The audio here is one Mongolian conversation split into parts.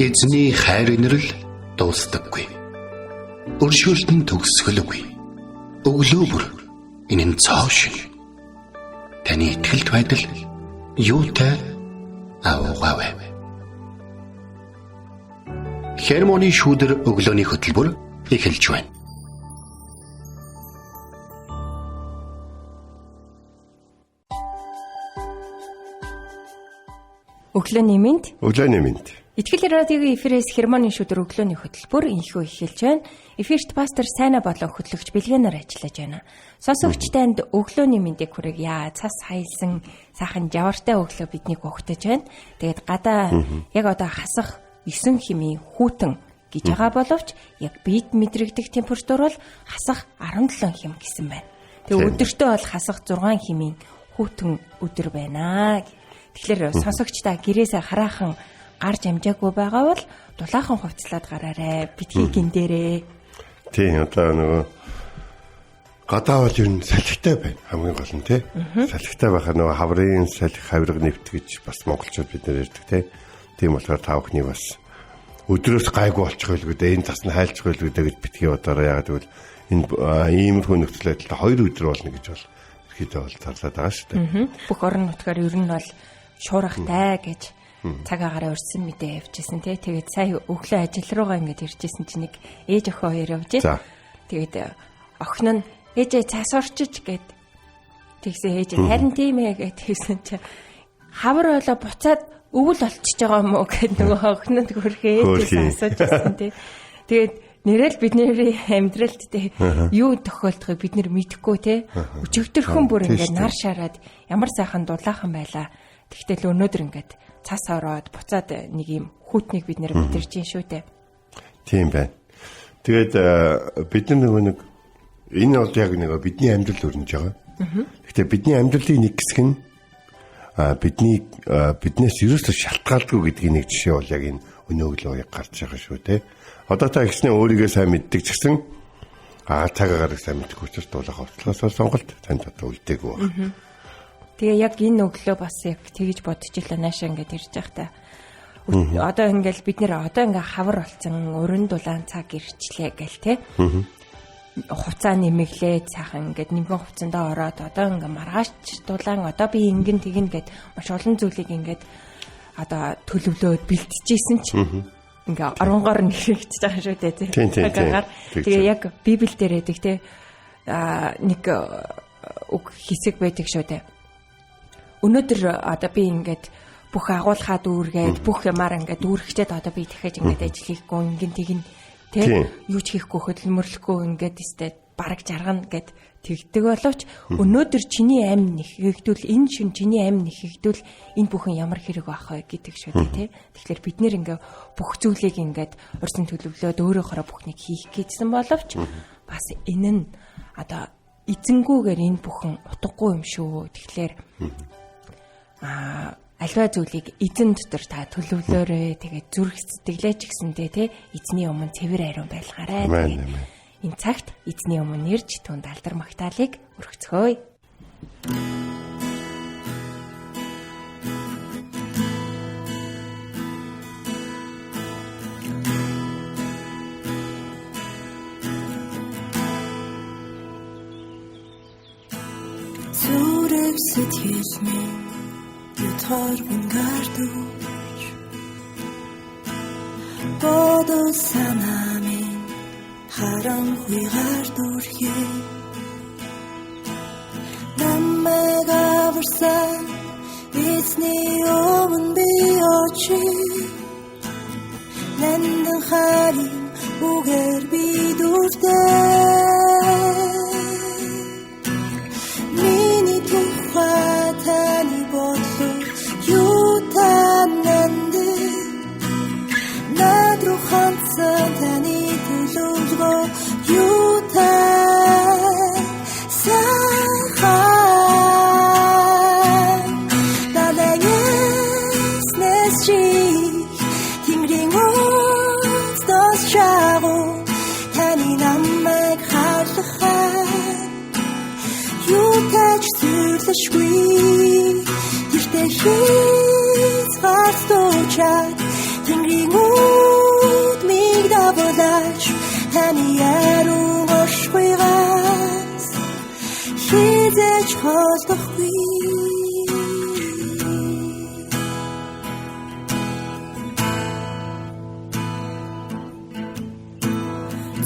Эзний хайр инрэл дуустдаггүй. Өршөөлт нь төгсгөлгүй. Өглөө бүр энэ нь цоо шин. Таны итгэлт байдал юутай аавгаавэ. Хермоны шүүдэр өглөөний хөтөлбөр эхэлж байна. Өглөөний мэнд. Өглөөний мэнд. Итгэл радиогийн эфирээс Хермоны шүдэр өглөөний хөтөлбөр инхүү эхэлж байна. Эфирт пастор Сайна болон хөтлөгч Бэлгэнаар ажиллаж байна. Сонсогч танд өглөөний мэндийг хүргье. Цас хайлсан сайхан жавартай өглөө биднийг угтаж байна. Тэгээд гадаа яг одоо хасах 9 химийн хүүтэн гэж байгаа боловч яг бид мэдрэгдэх температур бол хасах 17 хим гэсэн байна. Тэгээд өдөртөө бол хасах 6 химийн хүүтэн өдөр байна. Тэгэхээр сонсогч та гэрээсээ хараахан гарч амжаагүй байгаа бол дулаахан хувцлаад гараарэ. Битгий гиндэрээ. Тийм, одоо нөгөө гадаа бол ер нь салхитай байна. Хамгийн гол нь тий. Салхитай байхаар нөгөө хаврын салхи хавирга нэвт гэж бас монголчууд бид нэр ярьдаг тий. Тийм болохоор та бүхний бас өдрөөс гайгүй болчих байлгүй дээ. Энэ цас нь хайлчих байлгүй дээ гэж битгий бодоорой. Яагаад гэвэл энэ иймэрхүү нөхцөл байдалд 2 өдөр болно гэж бол ерөөдөө бол зарлаад байгаа шүү дээ. Бүх орон нутгаар ер нь бол шуурхтай гэж цаг агаараа урьдсан мэдээ явчихсан тий. Тэгээд сая өглөө ажил руугаа ингээд иржсэн чинь нэг ээж охин хоёр явж. Тэгээд охин нь ээжээ цас орчиж гэд тэгсэн, ээж харин тийм ээ гэд тэгсэн чинь хавар ойлоо буцаад өвөл олчиж байгаа юм уу гэд нөгөө охин нь хөрхөө ээжээс асууж ирсэн тий. Тэгээд нэрэл бидний амьдралд тий юу тохиолдохыг бид нэр мэдэхгүй тий. Өчигдөрхөн бүр ингээд нар шараад ямар сайхан дулаахан байлаа. Тэгтэл өнөөдөр ингээд цас ороод буцаад нэг юм хүүтнийг бид нэр мэдэрч юм шүү дээ. Тийм байна. Тэгээд бид нар нөгөө нэг энэ бол яг нэг бидний амьдрал өрнөж байгаа. Гэхдээ бидний амьдралын нэг хэсэг нь бидний биднээс ерөөсөө шалтгаалдгүй гэдгийг нэг жишээ бол яг энэ өнөөглөө яг гарч байгаа шүү дээ. Одоо та ихснээ өөрийгөө сайн мэддэг ч гэсэн цаг агаарыг сайн мэддэг учраас дулаах хувцлаасаа сонголт танд одоо үлдээгүй байна. Тэгээ яг энэ өглөө бас яг тэгж бодчихлаа наашаа ингээд ирж явах та. Одоо ингээл бид нэр одоо ингээ хавар болцсон өрн дулаан цаг ирчлээ гэл те. Хувцаа нэмэглээд сайхан ингээд нэмгэн хувцсандаа ороод одоо ингээ маргааш дулаан одоо би ингэн тэгнэ гэд маш олон зүйлийг ингээд одоо төлөвлөөд бэлтжижсэн чи ингээ оронгоор нэрэгдэж байгаа шүү дээ те. Тэгээ яг Библи дээр байдаг те нэг үг хэсэг байдаг шүү дээ. Өнөөдөр одоо би ингээд бүх агуулхаа дүүргээд бүх юмар ингээд дүүргэчээд одоо би дахиад ингээд ажил хийхгүй ингэн тэгнэ тэ юу ч хийхгүй хөдөлмөрлөхгүй ингээд өстэй бараг жаргана гэд тэгдэг боловч өнөөдөр чиний амь нэхэгдвэл энэ шин чиний амь нэхэгдвэл энэ бүхэн ямар хэрэг байх вэ гэдэг шүү дээ тэ. Тэгэхээр бид нэр ингээд бүх зүйлийг ингээд урьдчилан төлөвлөөд өөрөөхөө бүхнийг хийх гэсэн боловч бас энэ нь одоо эзэнгүүгээр энэ бүхэн утгагүй юм шүү. Тэгэхээр альва зүйлийг эзэн дотор та төлөвлөөрэй. Тэгээд зүрх сэтгэлээ ч гэсэндээ те эзний өмнө цэвэр ариун байлгаарай. Тэгээд энэ цагт эзний өмнө ирж түнд алдар магтаалыг өргөцгөөе. Зүрх сэтгэл минь ютхор гардууч бодол санаа минь харанхуйгаар дүрхээ намайг аварсан эзний өмнө би очив нандин харин үгээр би дүртэй миний тухай таны бодлоо юу тананды над руу хандсан таны төлөвлөгөө юу сайхан далайнаас чи тэнгэрийн өдөөс чагуу таны намайг хайрлахаа юу тач сүрлэшгүй тэртээ хязгаарч туучаад тэнгэрийн хизээж холдохгүй.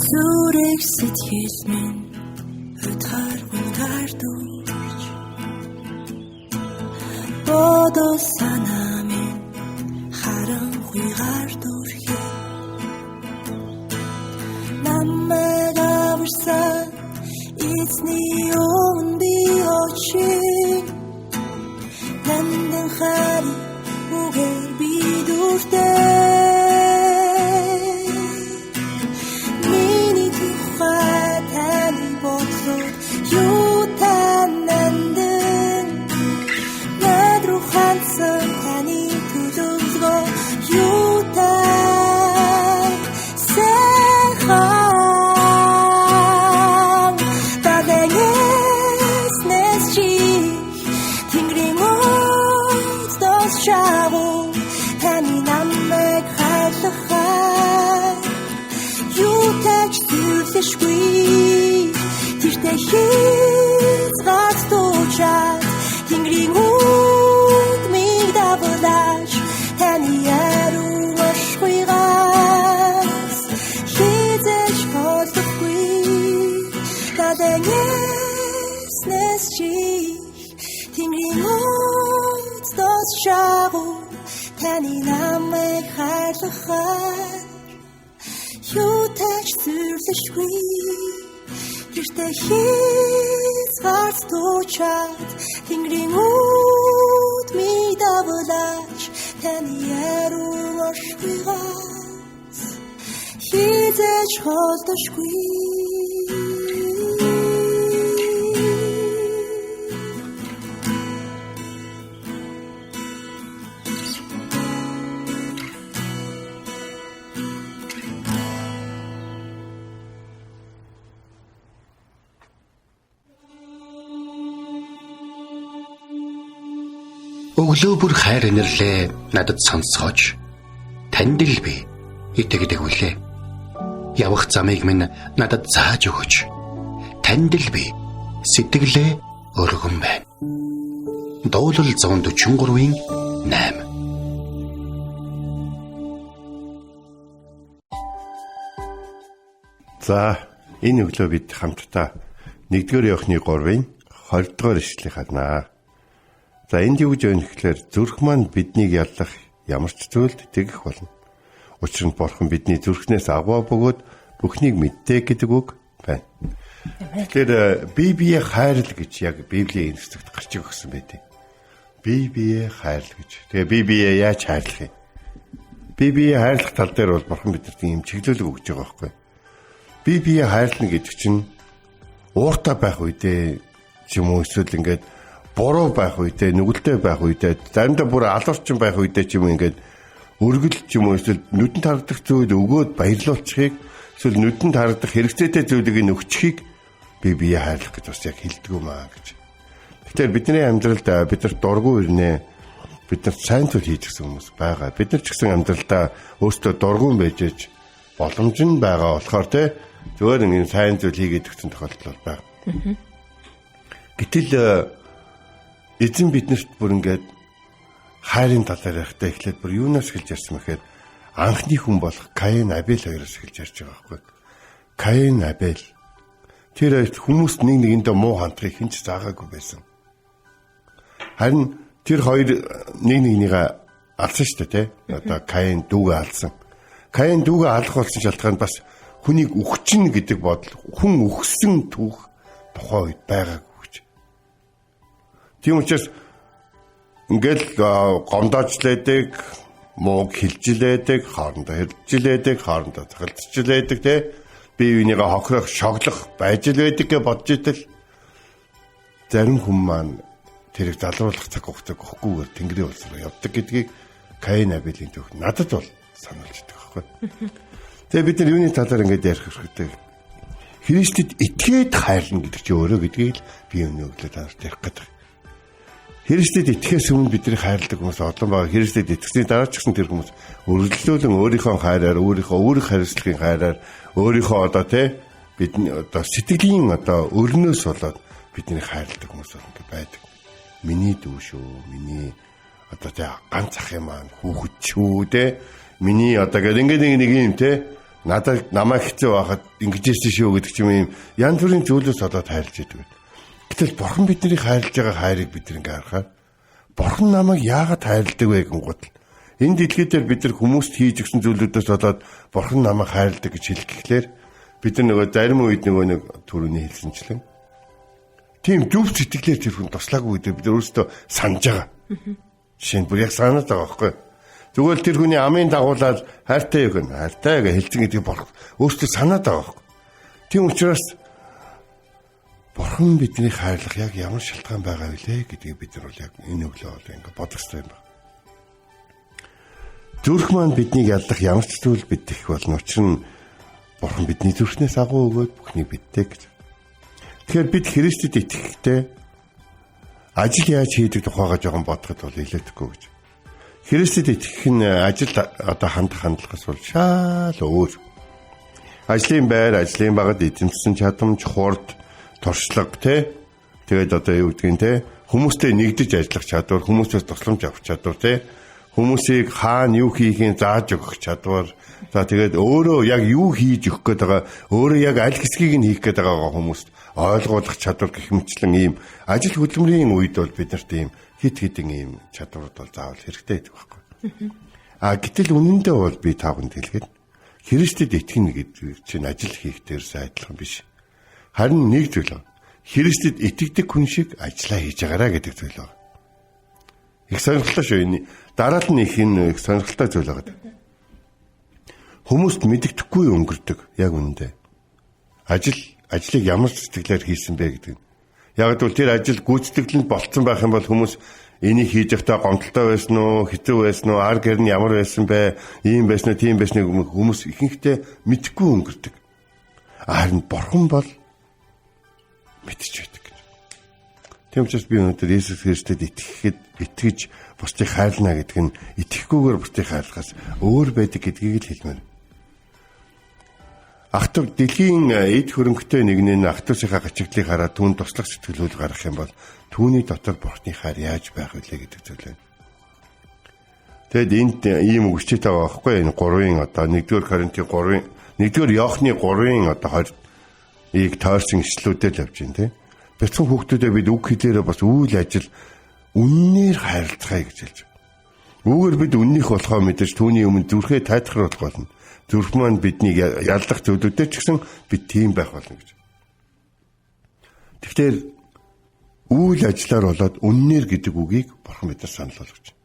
Зүрх сэтгэл минь өтөр гунгаар дүүрч бодол санаа минь харанхуйгаар дүүрхээ. Намайг аварсан эзний өмнө би очив. Нандин хари үгээр би дүүртэй. Миний тухай таны бодлууд юу танандэн над руу хандсан таны төлөвлөгөө юу тань сайхан. Далайнээс чи тэнгэрийн өдөөс шавуу таны намайг хайрлахаар юу тач зүрлэшгүй. Тэртээ хязгаар туучаад тэнгэрийн үдмийг давлааж таны ариун оршихуйгаас хизээж холдохгүй. Далайнээс чи тэнгэрийн өдөөс шавуу таны намайг хайрлахаар юу тач зүрлэшгүй. Тэртээ хязгаар туучаад тэнгэрийн үдмийг давлааж таны ариун оршихуйгаас хизээж холдошгүй. Өглөө бүр хайр инэрлээ надад сонсгооч. Танд л би итгэдэг үлээ. Явах замыг минь надад зааж өгөөч. Танд л би сэтгэлээ өргөн байна. Дуулал 143-ийн 8. За, энэ өглөө бид хамтдаа 1-р Иохны 3-ын 20-р ишлэлийг харнаа. За, энд юу гэж байна гэхээр зүрх маань биднийг яллах ямар ч зүйлд тэгэх болно. Учир нь Бурхан бидний зүрхнээс агуу бөгөөд бүхнийг мэддэг гэдэг үг байна. Тэгэхээр бие бие хайрл гэж яг Библийн энэ хэсэгт гарч өгсөн байдаг. Бие бие хайрл гэж. Тэгээ бие бие яаж хайрлах юм? Бие бие хайрлах тал дээр бол Бурхан биднэрт ийм чиглүүлэг өгч байгаа байхгүй. Бие бие хайрлна гэдэг чинь ууртай байх үедээ ч юм уу эсвэл ингээд буруу байх үедээ, нүгэлтэй байх үедээ, заримдаа бүр алуурчин байх үедээ ч юм ингээд өргөл ч юм уу эсвэл нүдэнд харагдах зүйл өгөөд баярлуулчихыг эсвэл нүдэнд харагдах хэрэгцээтэй зүйлийг нь өгчихийг би бие хайрлах гэж бас яг хэлдэг юм аа гэж. Тэгэхээр бидний амьдралд бидэрт дургүй ирнэ, биднэрт сайн зүйл хийж гисэн хүмүүс байгаа. Бид нар ч гэсэн амьдралдаа өөрсдөө дургүй байж ээж боломж нь байгаа болохоор те зүгээр ингэ сайн зүйл хийгээд өгсөн тохиолдол бол байгаа. Гэтэл эзэн биднэрт бүр ингээд хайрын талаар ярихдаа эхлээд бүр юунаас эхэлж ярьсан мэхээр анхны хүн болох Каин Абель хоёроос эхэлж ярьж байгаа байхгүй. Каин Абель тэр хоёрт хүмүүс нэг нэгэндээ муу хандахыг хэн ч заагаагүй байсан. Харин тэр хоёр нэг нэгнийгээ алсан шүү дээ, тэ. Одоо Каин дүүгээ алсан. Каин дүүгээ алах болсон шалтгаан бас хүнийг үхчин гэдэг бодол, хүн үхсэн түүх тухайн үед байгаагүй. Тийм учраас ингээл гомдоожлээдэг, мууг хилжилээдэг, хоорондоо хэржилээдэг, хоорондоо цахилдчихлээдэг, тэ. Бие биенийгээ хохирох, шоглох байж л байдаг гэж бодож итэл зарим хүн маань тэрийг залруулах цаг хугацааг өгөхгүйгээр Тэнгэрийн улс руу явдаг гэдгийг Каин Абелийн түүх надад бол сануулж идэг байхгүй. Тэгээ бид нар юуны талаар ингээд ярих хэрэгтэй. Христэд итгээд хайрлна гэдэг чинь өөрөө гэдгийг л би өнөө өглөө та нарт ярих гэдэг. Христэд итгэхээс өмнө бидний хайрладаг хүмүүс олон байгаа. Христэд итгэсний дараа ч гэсэн тэр хүмүүс өргөжлүүлэн өөрийнхөө хайраар, өөрийнхөө өөрөх хариуцлагын хайраар, өөрийнхөө одоо тэ бидний одоо сэтгэлийн одоо өрнөөс болоод Бидний хайрладаг хүмүүс бол ингэ байдаг. Миний дүү шүү, миний одоо тэ ганц ах юм аа хүүхэд шүү тэ. Миний одоо гэл ингэ нэг юм тэ. Надад намайг хэцүү байхад ингэж ирсэн шүү гэдэг ч юм ийм янз бүрийн зүйлээс одоо тайлж идэг. Гэтэл бурхан бидний хайрлаж байгаа хайрыг бид ингэ харахаар бурхан намайг яагаад хайрладаг вэ гэнгүүт энэ дэлхий дээр бид нар хүмүүст хийж өгсөн зүйлүүдээс болоод бурхан намайг хайрладаг гэж хэлэх гэхлээр бид нар нөгөө зарим үед нөгөө нэг түрүүний хэлсэнчлэн тийм зөв сэтгэлээр тэр хүн туслаагүй гэдэг бид өөрсдөө санаж байгаа. Жишээ нь бүр яг санаад байгаа байхгүй. Зүгээр л тэр хүний амын дагуулаад хайртай юу гэн хайртай гэж хэлсэн гэдгийг бурхан өөрсдөө санаад байгаа байхгүй. Тийм учраас бурхан бидний хайрлах яг ямар шалтгаан байгаа вүлээ гэдгийг бид нар бол яг энэ өглөө бол ингэ бодох хэрэгтэй юм байна. Зүрх маань биднийг яллах ямар ч зүйл бид их болно. Учир нь бурхан бидний зүрхнээс агуу өгөөд бүхнийг биддэг гэж. Тэгэхээр бид Христэд итгэхдээ ажил яаж хийдэг тухайгаа жоохон бодоход бол илүүтэхгүй гэж. Христэд итгэх нь ажил одоо хандах хандлагаас бол шал өөр. Ажлын байр, ажлын багад эзэмшсэн чадамж, хурд, туршлага те. Тэгээд одоо юу гэдгийг те хүмүүстэй нэгдэж ажиллах чадвар, хүмүүсээс тусламж авах чадвар те. Хүмүүсийг хаана юу хийхин зааж өгөх чадвар. За тэгээд өөрөө яг юу хийж өгөх гээд байгаа, өөрөө яг аль хэсгийг нь хийх гээд байгаагаа хүмүүст ойлгуулах чадвар гэх мэтчлэн ийм ажил хөдөлмөрийн үед бол бид нарт ийм хит хитэн ийм чадварууд бол заавал хэрэгтэй байдаг байхгүй. А гэтэл үнэндээ бол би та бүхэнд хэлэхэд Христэд итгэнэ гэдэг чинь ажил хийх дээрс адилхан биш. Харин нэг зүйл байна. Христэд итгэдэг хүн шиг ажиллаа хийж байгаараа гэдэг зүйл байна. Их сонирхолтой шүү энэ. Дараал нь их энэ их сонирхолтой зүйл байгаа. Хүмүүст мэдэгдэхгүй өнгөрдөг яг үнэндээ. Ажлыг ямар сэтгэлээр хийсэн бэ гэдэг нь. Яг л тэр ажил гүйцэтгэлэнд болцсон байх юм бол хүмүүс энийг хийж явахдаа гомдолтой байсан уу, хэцүү байсан уу, ар гэр нь ямар байсан бэ, ийм байсан уу, тийм байсан уу хүмүүс ихэнхдээ мэдэхгүй өнгөрдөг. Харин бурхан бол мэдчих байдаг гэж. Тийм учраас би өнөөдөр Есүс Христэд итгэхэд итгэж бусдыг хайрлана гэдэг нь итгэхгүйгээр бусдыг хайрлахаас өөр байдаг гэдгийг л хэлмээр. Ах トゥ дэлхийн эд хөрөнгөтэй нэгний ах トゥ усынхаа гачигдлыг хараад түүнд туслах сэтгэлүүл гаргах юм бол түүний дотор бурхны хайр яаж байх вүлээ гэдэг зүйл байна. Тэгэд энд ийм үг хичээтэй байгаа байхгүй энэ 3-ын одоо 1-р Коринтын 3-ын 1-р Иохны 3-ын одоо 20-ыг тойрсон ишлүүдээр л явж байна тийм. Бяцхан хүүхдүүдээ бид үг хэлээрээ бас үйл ажил үннээр харилцгаая гэж хэлж байна. Үүгээр бид үннийх болохоо мэдэж түүний өмнө зүрхээ тайтгах болно. Зүрх маань биднийг яллах зүйлүүдээр ч гэсэн бид тийм байх болно гэж. Тэгэхээр үйл ажиллаар болоод үннээр гэдэг үгийг бурхан биднээс санал болгож байна.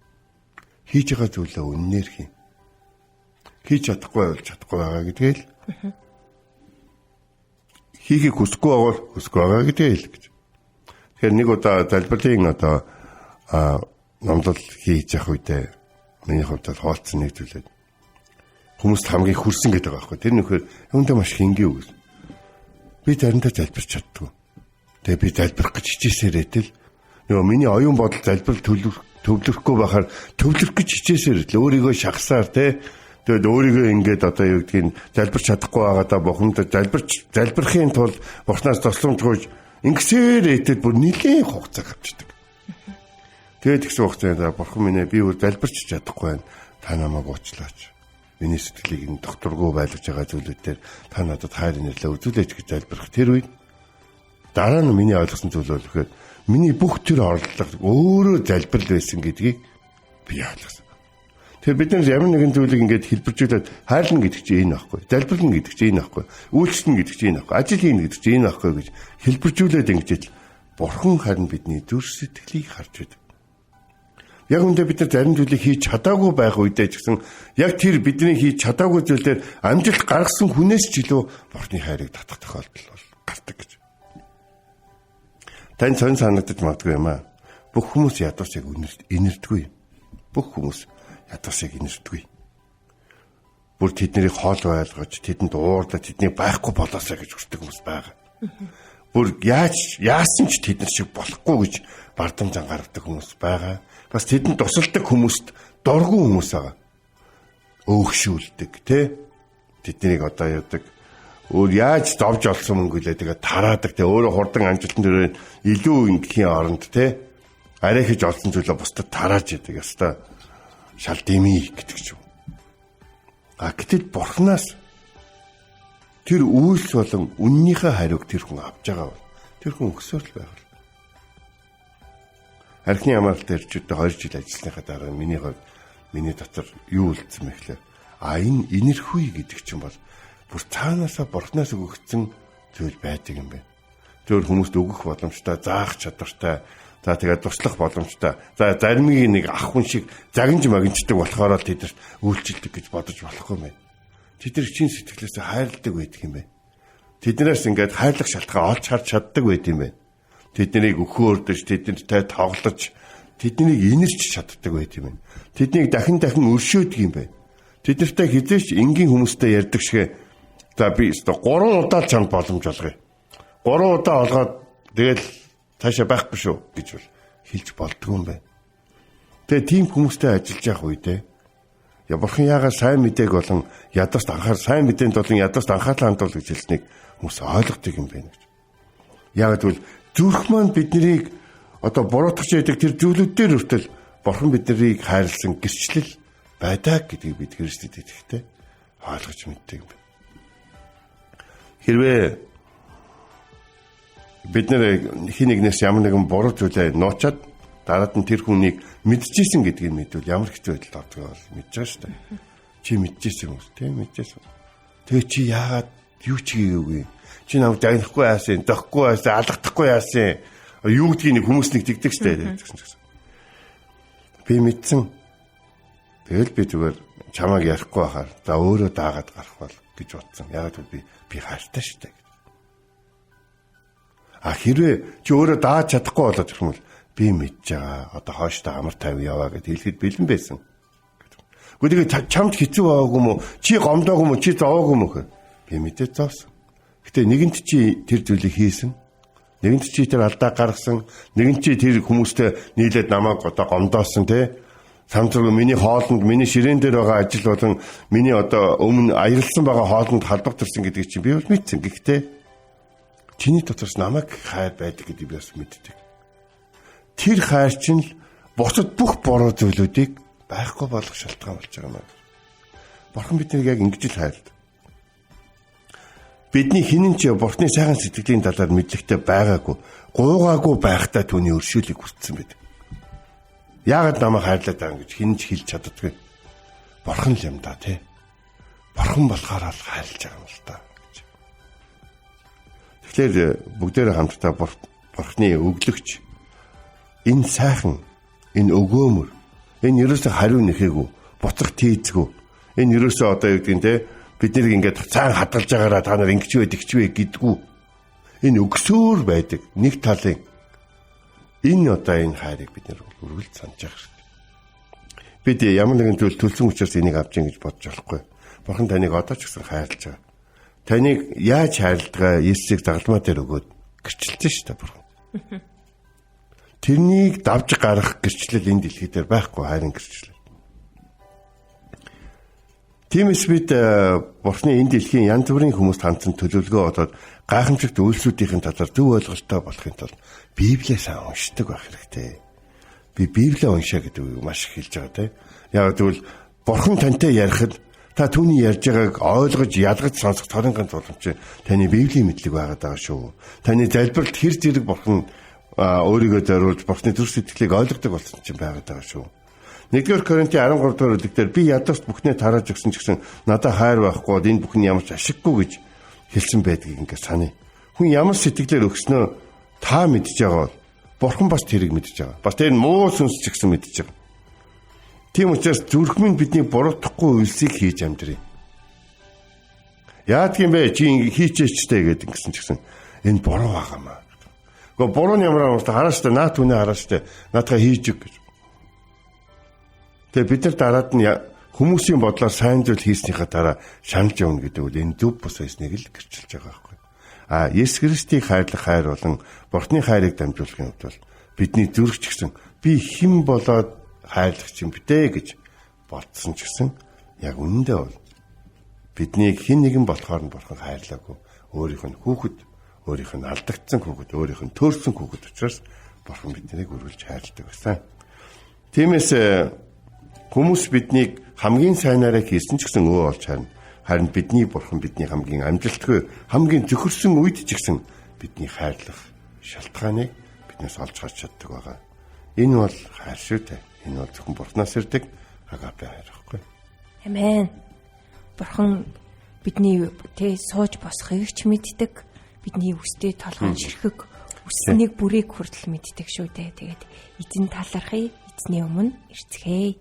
Хийж байгаа зүйлээ үннээр хий. Хийж чадахгүй байвал чадахгүй байгаа гэдгээ л. Хийхийг хүсэхгүй байвал хүсэхгүй байгаа гэдгээ л гэж. Тэгэхээр нэг удаа залбирлын одоо номлол хийж явах үедээ миний хувьд бол хуваалцсан нэг зүйлээ хүмүүст хамгийн хүрсэн гэдэг байгаа байхгүй. Тэр нөхөр юундаа маш хингийн үг. Би заримдаа залбирч чаддгүй. Тэгээ би залбирах гэж хичээсээр итэл нөгөө миний оюун бодол залбирал төвлөрөхгүй байхаар төвлөрөх гэж хичээсээр итэл өөрийгөө шахсаар те. Тэгээд өөрийгөө ингээд одоо юу гэдгийг залбирч чадахгүй байгаадаа бухимд залбирахын тулд бурхнаас тусламж гуйж ингэсээр итэл бүр нэлийн хугацаа авчдаг. Тэгээд тэгсэн хугацаанд бурхан минь ээ би бүр залбирч чадахгүй байна. Та намайг уучлаач. Миний сэтгэлийг энэ докторгүй байлгаж байгаа зүйлүүдээр та надад хайр инэрлээ үзүүлээч гэж залбирах тэр үед дараа нь миний ойлгосон зүйл бол гэхээр миний бүх тэр оролдлого өөрөө залбирал байсан гэдгийг би ойлгосон. Тэгэхээр бид нар ямар нэгэн зүйлийг ингээд хэлбэржүүлээд хайрлна гэдэг чинь энэ байхгүй, залбирлна гэдэг чинь энэ байхгүй, үйлчлэнэ гэдэг чинь энэ байхгүй, ажил хийнэ гэдэг чинь энэ байхгүй гэж хэлбэржүүлээд ингэж бурхан харин бидний зүрх сэтгэлийг харж байдаг. Яг үндэ бид нар зарим зүйлийг хийж чадаагүй байх үедээ ч гэсэн яг тэр бидний хийж чадаагүй зүйлээр амжилт гаргасан хүнээс ч илүү бурхны хайрыг татах тохиолдол бол гардаг гэж. Танд сонь санагдаж магадгүй юм аа. Бүх хүмүүс ядуусыг инэрдэггүй. Бүх хүмүүс ядуусыг инэрдэггүй. Бүр тэднийг хоол байлгаж, тэдэнд уурдаж, тэднийг байхгүй болоосаа гэж хүсдэг хүмүүс байгаа. Бүр яаж яасан ч тэд нар шиг болохгүй гэж бардам зан гаргадаг хүмүүс байгаа. Бас тэдэнд тусалдаг хүмүүст дургүй хүмүүс байгаа. Өөгшүүлдэг, тэ? Тэднийг одоо яадаг Өөр яаж зовж олсон мөнгө лээ тэгээ тараадаг те өөрөө хурдан амжилтанд хүрээд илүү ингийн оронд те арай хийж олсон зүйлээ бусдад тарааж яадаг ёстой шал дэмий гэдэг ч юм. А гэтэл бурхнаас тэр үйлс болон үннийхээ хариуг тэр хүн авч байгаа бол тэр хүн өксөөр л байх. Архины амралт ирчүүдтэй 2 жил ажилласныхаа дараа миний хувьд миний дотор юу үлдсэн бэ гэхээр а энэ инэрхүй гэдэг чинь бол бүр цаанаасаа бурхнаас өгөгдсөн зүйл байдаг юм байна. Тэр хүмүүст өгөх боломжтой, заах чадвартай, за тэгээд туслах боломжтой. За заримыг нэг ах хүн шиг загинж магинчдаг болохоор л тэдэрт үйлчилдэг гэж бодож болохгүй юм байна. Тэд нар чин сэтгэлээсээ хайрладаг байдаг юм байна. Тэднээс ингээд хайрлах шалтгаан олж харж чаддаг байт юм байна. Тэднийг өхөөрдөж, тэднэртэй тоглож, тэднийг инэрч чаддаг байт юм байна. Тэднийг дахин дахин өршөөдөг юм байна. Тэднэртэй хизээч энгийн хүмүүстэй ярьдаг шиг за би өстө 3 удаа л чамд боломж олгоё. 3 удаа олгоод тэгэл цаашаа байхгүй шүү гэж бол хэлж болдгоо юм байна. Тэгээ тийм хүмүүстэй ажиллаж явах үедээ я бурхан яагаад сайн мэдээг болон ядарт анхаар сайн мэдээнд болон ядарт анхаарлаа хандуул гэж хэлснийг хүмүүс ойлгодог юм байна гэж. Яагаад гэвэл зүрх маань биднийг одоо буруутгах яадаг тэр зүйлүүд дээр хүртэл бурхан биднийг хайрлсан гэрчлэл байдаг гэдгийг бид Христэд итгэхдээ ойлгож мэддэг юм байна. Хэрвээ бид нэр хин нэгнээс ямар нэгэн буруу зүйлээ нуучаад дараад нь тэр хүнийг мэдчихсэн гэдгийг мэдвэл ямар хэцүү байдалд ордог бол мэдж байгаа шүү дээ. Чи мэдчихсэн юм уу? Тийм мэдчихсэн. Тэгээ чи яагаад юу ч хийгээгүй? Чи намайг загнахгүй яасан, зохихгүй яасан, алгахдахгүй яасан? Юу гэдгийг нэг хүмүүс нэг тэгдэг шүү дээ гэсэн чинь. Би мэдсэн. Тэгэл би зүгээр чамайг ярихгүй байхаар за өөрөө даагаад гарах бол гэж бодсон. Яагаад гэвэл би хайртай шүү дээ. А хэрвээ чи өөрөө дааж чадахгүй болоод ирэх юм бол би мэдж байгаа. Одоо хойштоо амар тайван яваа гэд хэлэхэд бэлэн байсан. Гэхдээ тэгээ чамд хэцүү байгаагүй юм уу? Чи гомдоогүй юм уу? Чи зовоогүй юм уу гэхээр би мэдээ зовсон. Гэтэ нэгэнт чи тэр зүйлийг хийсэн. Нэгэнт чи тэр алдаа гаргасан. Нэгэнт чи тэр хүмүүстэй нийлээд намайг одоо гомдоосон тий. Самцраг миний хоолнд, миний ширээн дээр байгаа ажил болон миний одоо өмнө аялсан байгаа хоолнд холбогдсон гэдгийг чинь би бол мэдсэн. Гэхдээ чиний дотроос намайг хайр байдаг гэдгийг би бас мэддэг. Тэр хайр чинь л бусад бүх буруу зүйлүүдийг байхгүй болгох шалтгаан болж байгаа юм байна. Бурхан биднийг яг ингэж л хайрладаг. Бидний хинэн ч Бурханы сайхан сэтгэлийн талаар мэдлэгтэй байгаагүй, гуйгаагүй байхдаа түүний өршөөлийг хүртсэн байдаг. Яагаад намайг хайрлаад байгаа юм гэж хин ч хэлж чаддаггүй. Бурхан л юм да тий. Бурхан болохоор л хайрлаж байгаа юм л та гэж. Тэгэхээр бүгдээрээ хамтдаа Бурханы өглөгч энэ сайхан, энэ өгөөмөр, энэ ерөөсөө хариу нэхээгүй, буцах тийзгүй. Энэ ерөөсөө одоо юу гэдгийг те бид нэр ингээд цаан хадгалж байгаараа та нар ингэж вэ тэгч вэ гэдгүү. Энэ өгсөөр байдаг нэг талын энэ одоо энэ хайрыг бид нэр үргэлж санаж явах хэрэгтэй. Бид ямар нэгэн зүйл төлсөн учраас энийг авч ин гэж бодож болохгүй. Бурхан таныг одоо ч гэсэн хайрлаж байгаа. Таныг яаж хайрладгаа Есүсийг загалмай дээр өгөөд гэрчилсэн шүү дээ Бурхан. Тэрнийг давж гаргах гэрчлэл энэ дэлхий дээр байхгүй хайрын гэрчлэл. Тиймээс бид Бурхны энэ дэлхийн янз бүрийн хүмүүст хандсан төлөвлөгөө олоод гайхамшигт үйлсүүдийн талаар зөв ойлголттой болохын тулд Библиэс уншдаг байх хэрэгтэй. Би Библийг уншаа гэдэг үгийг маш их хэлж байгаа тийм. Яг гэвэл Бурхан тантай ярихад та түүний ярьж байгааг ойлгож ялгаж сонсох цорын ганц боломж таны Библийн мэдлэг байгаад байгаа шүү. Таны залбиралд хэр зэрэг Бурхан өөрийгөө зориулж Бурханы зүрх сэтгэлийг ойлгодог болсон чинь байгаад байгаа шүү. 1-р Коринтын 13 дугаар бүлэг дээр би ядууст бүхнээ тарааж өгсөн ч гэсэн надад хайр байхгүй бол энэ бүхэн ямар ч ашиггүй гэж хэлсэн байдгийг ингээд саная. Хүн ямар сэтгэлээр өгснөө та мэдж байгаа бол Бурхан бас тэрийг мэдж байгаа. Бас тэр муу сүнс ч гэсэн мэдж байгаа. Тийм учраас зүрх минь бидний буруутгахгүй үйлсийг хийж амьдрий. Яадаг юм бэ? Чи хийчээчтэй гэдэг ингэсэн ч гэсэн энэ буруу байгаа маа. Гэхдээ буруу нь ямар амар хараа штэ наад хүнээ хараа штэ наадгаа хийж өг гэж. Тэгээ бид нар дараад нь хүмүүсийн бодлоор сайн зүйл хийснийхаа дараа шаналж явна гэдэг үл энэ зөв бус байсныг л гэрчилж байгаа байхгүй. А Есүс Христийг хайрлах хайр болон Бурхны хайрыг дамжуулахын хувьд бол бидний зүрх ч гэсэн би хэн болоод хайрлах юм бтэ гэж бодсон ч гэсэн яг үнэндээ бол Биднийг хэн нэгэн болохоор нь Бурхан хайрлаагүй. Өөрийнх нь хүүхэд, өөрийнх нь алдагдсан хүүхэд, өөрийнх нь төөрсөн хүүхэд учраас Бурхан биднийг үргэлж хайрладаг байсан. Тиймээс хүмүүс биднийг хамгийн сайнараа хийсэн ч гэсэн өө олж харна. Харин бидний Бурхан бидний хамгийн амжилтгүй, хамгийн зөхөрсөн үед ч гэсэн бидний хайрлах шалтгааныг биднээс олж харж чаддаг байгаа. Энэ бол хайр шүү дээ. Энэ бол зөвхөн Бурханаас ирдэг агапе хайр байхгүй. Амен. Бурхан бидний тэ сууж босхийг ч мэддэг. Бидний үстэй толгойн ширхэг үснийг бүрийг хүртэл мэддэг шүү дээ. Тэгээд эзэн талархъя, эзний өмнө ирцгээе.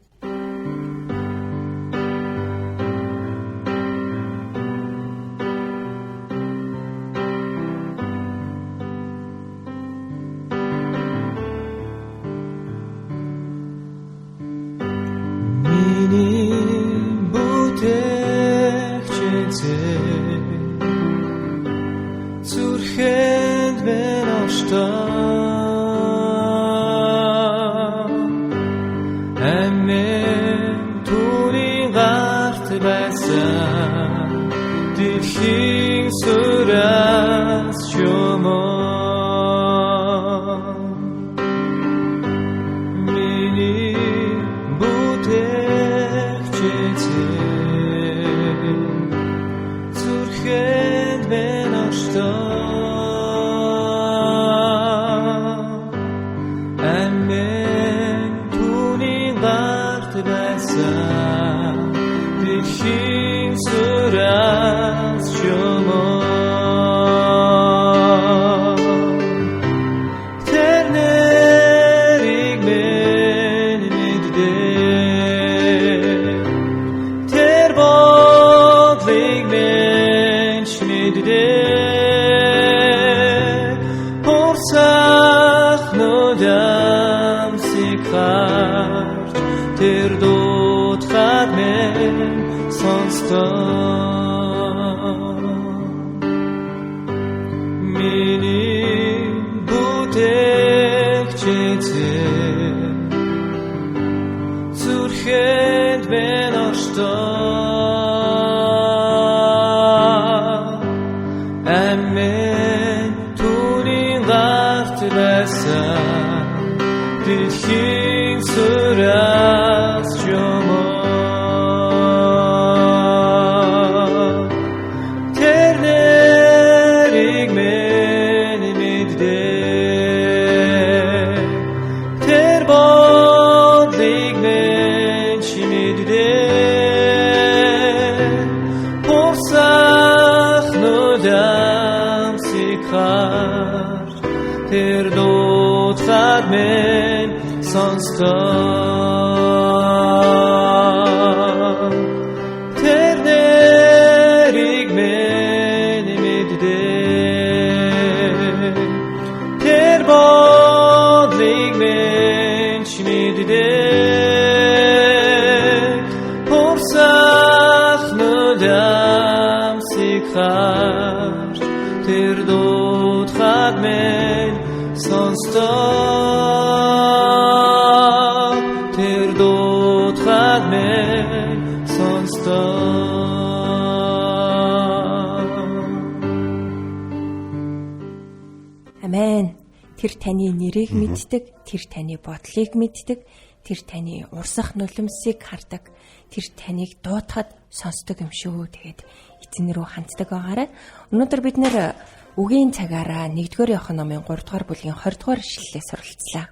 Амен. Тэр таны нэрийг мэддэг, тэр таны бодлыг мэддэг, тэр таны урсах нулимсыг хардаг, тэр таныг дуутахад сонсдог юм шүү. Тэгээд эзэн рүү ханддаг байгаарай. Өнөөдөр бид нэр үгийн цагаараа 1-р Иохан номын 3-р бүлгийн 20-р ишлэлээс суралцлаа.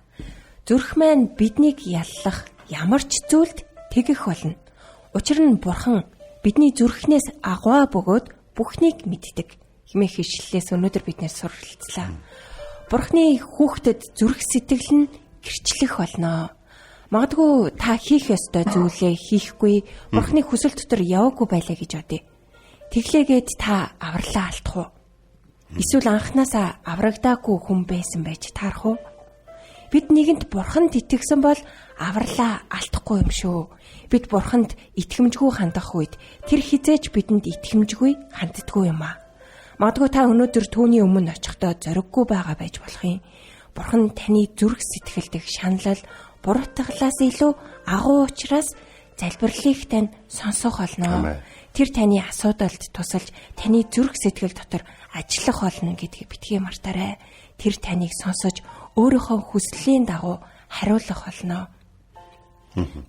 Зүрх маань биднийг яллах ямар ч зүйлд тэгэх болно. Учир нь Бурхан бидний зүрхнээс агуу бөгөөд бүхнийг мэддэг хэмээх ишлэлээс өнөөдөр бид нэр суралцлаа. Бурхны хүүхдэд зүрх сэтгэл нь гэрчлэх болно. Магадгүй та хийх ёстой зүйлээ хийхгүй, Бурхны хүсэл дотор яваагүй байлаа гэж бодъё. Тэглээгээд та авралаа алдах уу? Эсвэл анханасаа аврагдаагүй хүн байсан байж таарах уу? Бид нэгэнт Бурханд итгэсэн бол авралаа алдахгүй юм шүү. Бид Бурханд итгэмжгүй хандах үед тэр хизээч бидэнд итгэмжгүй ханддаггүй юм аа. Магадгүй та өнөөдөр түүний өмнө очихдоо зориггүй байгаа байж болох юм. Бурхан таны зүрх сэтгэлдэх шаналл, буруутгалаас илүү агуу учраас залбирлыг тань сонсох болно. Тэр таны асуудалд тусалж, таны зүрх сэтгэл дотор ажиллах болно гэдгийг битгий мартаарай. Тэр таныг сонсож, өөрийнхөө хүслийн дагуу хариулах болно.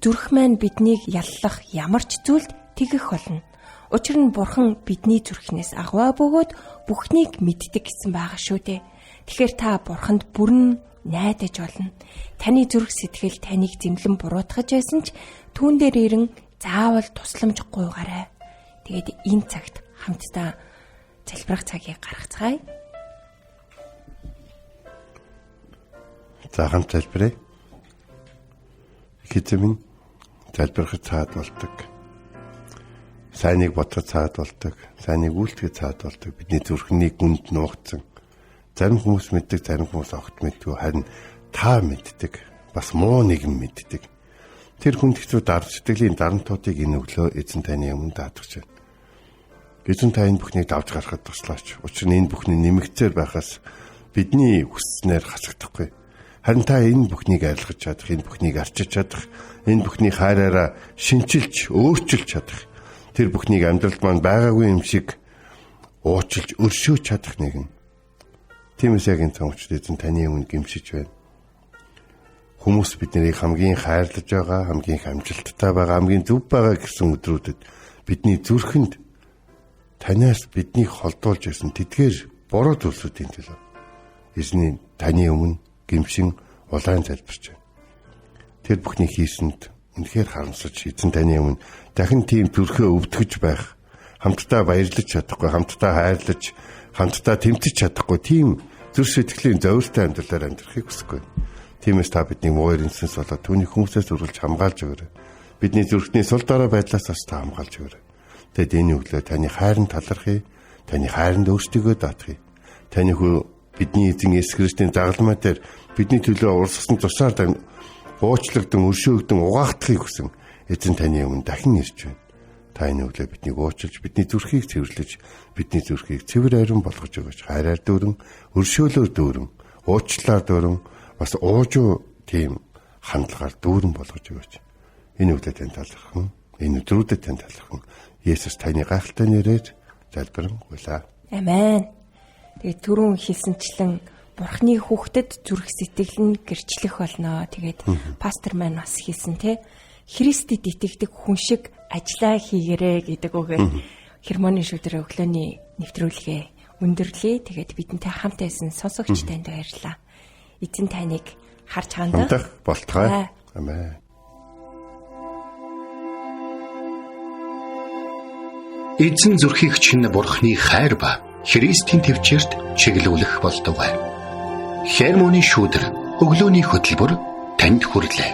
Зүрх маань биднийг яллах ямар ч зүйлд тэгэх болно. Учир нь Бурхан бидний зүрхнээс агваа бөгөөд бүхнийг мэддэг гэсэн байгаа шүү дээ. Тэгэхээр та Бурханд бүрэн найдаж болно. Таны зүрх сэтгэл таныг зэмлэн буруутгаж байсан ч түүн дээр ирэн заавал тусламж гуйгаарай. Тэгээд энэ цагт хамтдаа залбирах цагийг гаргацгаая. За хамт залбирая. Эзэн минь, залбирахад цаад болдог. Сайныг бодоход цаад болдог. Сайныг үйлдэхэд цаад болдог. Бидний зүрхний гүнд нуугдсан. Зарим хүмүүс мэддэг, зарим хүмүүс огт мэддэггүй. Харин та мэддэг. Бас муу нэгэн мэддэг. Тэр хүнд хэцүү дарж сэтгэлийн дарамтуудыг энэ өглөө эзэн таны өмнө даатгах байна. Эзэн та энэ бүхнийг давж гаргахад туслаач. Учир нь энэ бүхний нэмэгцээр байхаас бидний хүсснээр хасагдахгүй. Харин та энэ бүхнийг арилгаж чадах, энэ бүхнийг арчиж чадах, энэ бүхний хайраараа шинчилж, өөрчилж чадах. Тэр бүхнийг амьдралд маань байгаагүй юм шиг уучлж, өршөөж чадах нэгэн. Тиймээс яг энэ цамгчд эзэн таны өмнө гимшиж байна. Хүмүүс биднийг хамгийн хайрлаж байгаа, хамгийн их амжилттай байгаа, хамгийн зөв байгаа гэсэн өдрүүдэд бидний зүрхэнд танаас биднийг холдуулж ирсэн тэдгээр буруу зүйлсүүдийн төлөө эзний таны өмнө гимшин улаан залбирч байна. Тэр бүхний хийсэнд үнэхээр харамсаж эзэн таны өмнө дахин тийм зүрхээ өвдгөж байх, хамтдаа баярлаж чадахгүй, хамтдаа хайрлаж, хамтдаа тэмцэж чадахгүй тийм зүрх сэтгэлийн зовиртой амьдралаар амьдрахыг хүсэхгүй. Тиймээс та бидний муу эренсэнс болоод түүний хүмүүсээс үргэлж хамгаалж өгөөрэй. Бидний зүрхний сул дорой байдлаас бас та хамгаалж өгөөрэй. Тэгэд энэ өглөө таны хайранд талархъя, таны хайранд өөрсдийгөө даатгая. Таны хүү бидний эзэн Есүс Христийн загалмай дээр бидний төлөө урсгасан цусаар уучлагдсан, өршөөгдөн угаагдахыг хүсэн эзэн таны өмнө дахин ирж байна. Та энэ өглөө биднийг уучлж, бидний зүрхийг цэвэрлэж, бидний зүрхийг цэвэр ариун болгож өгөөч. Хайраар дүүрэн, өршөөлөөр дүүрэн, уучлалаар дүүрэн, бас уужуу тийм хандлагаар дүүрэн болгож өгөөч. Энэ өглөө тань талархан, энэ өдрүүдэд тань талархан. Есүс таны гайхалтай нэрээр залбирэн гуйлаа. Амен. Тэгээд түрүүн хэлсэнчлэн Бурхны хүүхдэд зүрх сэтгэл нь гэрчлэх болно. Тэгээд пастор маань бас хэлсэн те Христэд итгэдэг хүн шиг ажиллаа хийгэрээ гэдэг үгээр хермоны шүдэр өглөөний нэвтрүүлгээ өндөрлөе. Тэгээд бидэнтэй хамт байсан сонсогч танд баярлалаа. Эзэн таныг харж хандах болтугай. Амен. Эзэн зүрхийг чинь Бурхны хайр ба Христийн төвчөрт чиглүүлэх болтугай. Хермоны шүүдэр өглөөний хөтөлбөр танд хүрэлээ.